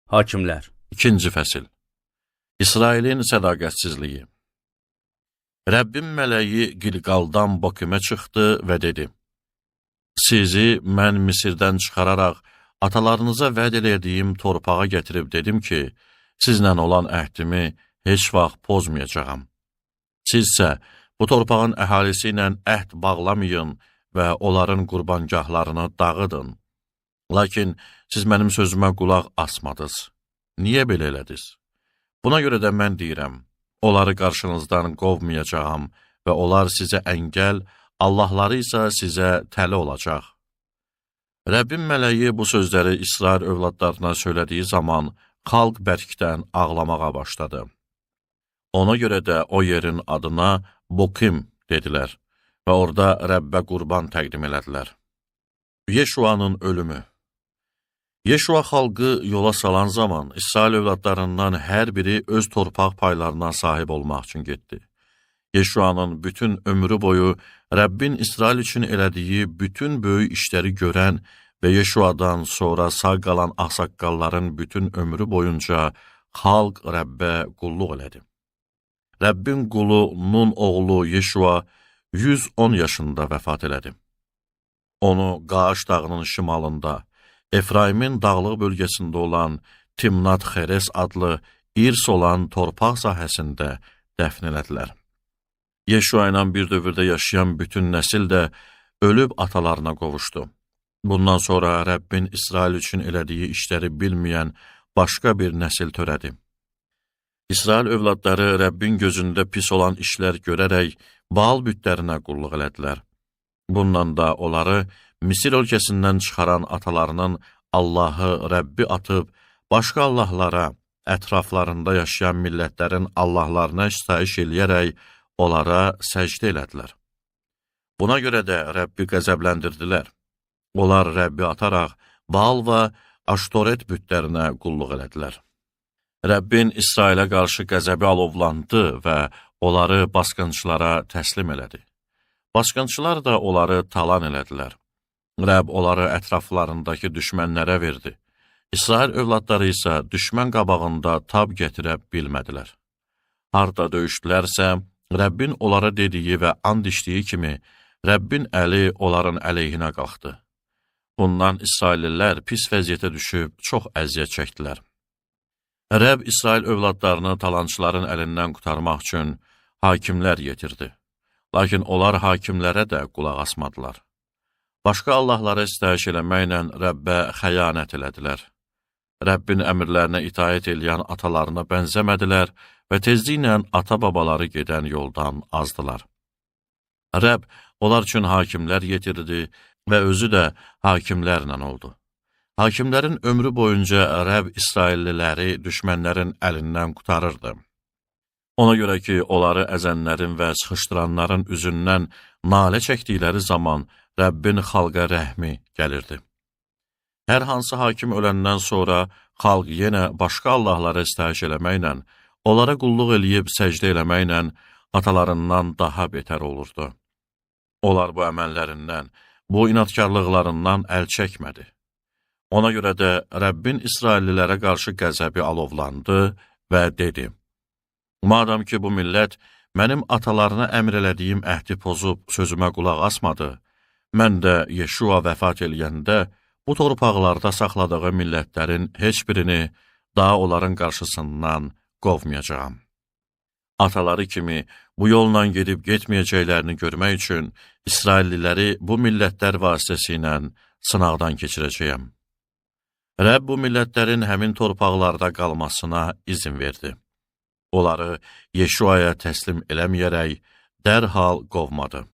Hakimlər. İkinci fəsil. İsrailin sədaqətsizliyi. Rəbbin mələyi Gilqaldan Bokimə çıxdı və dedi: Sizi mən Misirdən çıxararaq atalarınıza vəd elədiyim torpağa gətirib dedim ki, sizlə olan əhdimi heç vaxt pozmayacağam. Sizsə bu torpağın əhalisi ilə əhd bağlamayın və onların qurbangahlarını dağıdın. Lakin siz mənim sözümə qulaq asmadınız. Niyə belə elədiniz? Buna görə də mən deyirəm, onları qarşınızdan qovmayacağam və onlar sizə əngəl, Allahları isə sizə tələ olacaq. Rəbbin mələyi bu sözləri İsrail övladlarına söylədiyi zaman xalq bərkdən ağlamağa başladı. Ona görə də o yerin adına Bokim dedilər və orada Rəbbə qurban təqdim elədilər. Yeşuanın ölümü. Yeşua xalqı yola salan zaman İsrail övladlarından hər biri öz torpaq paylarına sahib olmaq üçün getdi. Yeşuanın bütün ömrü boyu Rəbbin İsrail üçün elədiyi bütün böyük işləri görən və Yeşuadan sonra sağ qalan ağsaqqalların bütün ömrü boyunca xalq Rəbbə qulluq elədi. Rəbbin qulu Nun oğlu Yeşua 110 yaşında vəfat elədi. Onu Qaaş dağının şimalında, Efraimin dağlıq bölgəsində olan Timnat Xeres adlı irs olan torpaq sahəsində dəfn elədilər. Yeşua ilə bir dövrdə yaşayan bütün nəsil də ölüb atalarına qovuşdu. Bundan sonra Rəbbin İsrail üçün elədiyi işləri bilməyən başqa bir nəsil törədi. İsrail övladları Rəbbin gözündə pis olan işlər görərək Baal bütlərinə qulluq elədilər. Bununla da onları Misir ölkəsindən çıxaran atalarının Allahı Rəbbi atıb, başqa allahlara, ətraflarında yaşayan millətlərin allahlarına sitayiş eləyərək onlara səcdə elədilər. Buna görə də Rəbbi qəzəbləndirdilər. Onlar Rəbbi ataraq Baal və Aştoret bütlərinə qulluq elədilər. Rəbbin İsrailə qarşı qəzəbi alovlandı və onları basqınçılara təslim elədi. Basqınçılar da onları talan elədilər. Rəbb onları ətraflarındakı düşmənlərə verdi. İsrail övladları isə düşmən qabağında tab gətirə bilmədilər. Harda döyüşdülərsə, Rəbbin onlara dediyi və and içdiyi kimi, Rəbbin əli onların əleyhinə qalxdı. Bundan İsraillilər pis vəziyyətə düşüb çox əziyyət çəkdilər. Rəbb İsrail övladlarını talançıların əlindən qurtarmaq üçün hakimlər yetirdi. Lakin onlar hakimlərə də qulaq asmadılar. Başqa allahlara sitayiş eləməklə Rəbbə xəyanət elədilər. Rəbbin əmrlərinə itaət eləyən atalarına bənzəmədilər və tezliklə ata-babaları gedən yoldan azdılar. Rəbb onlar üçün hakimlər yetirdi və özü də hakimlərlə oldu. Hakimlərin ömrü boyunca Rəbb İsrailliləri düşmənlərin əlindən qurtarırdı. Ona görə ki, onları əzənlərin və sıxışdıranların üzündən nalə çəkdikləri zaman Rəbbin xalqa rəhmi gəlirdi. Hər hansı hakim öləndən sonra xalq yenə başqa allahlara sitayiş eləməklə, onlara qulluq eləyib səcdə eləməklə atalarından daha betər olurdu. Onlar bu əməllərindən, bu inadkarlıqlarından əl çəkmədi. Ona görə də Rəbbin İsraillilərə qarşı qəzəbi alovlandı və dedi: Madam ki, bu millət mənim atalarına əmr elədiyim əhdi pozub sözümə qulaq asmadı, mən də Yeşua vəfat eləyəndə bu torpaqlarda saxladığı millətlərin heç birini daha onların qarşısından qovmayacağam. Ataları kimi bu yolla gedib getməyəcəklərini görmək üçün İsrailliləri bu millətlər vasitəsilə sınaqdan keçirəcəyəm. Rəbb bu millətlərin həmin torpaqlarda qalmasına izin verdi. Onları Yeşuaya təslim eləməyərək dərhal qovmadı.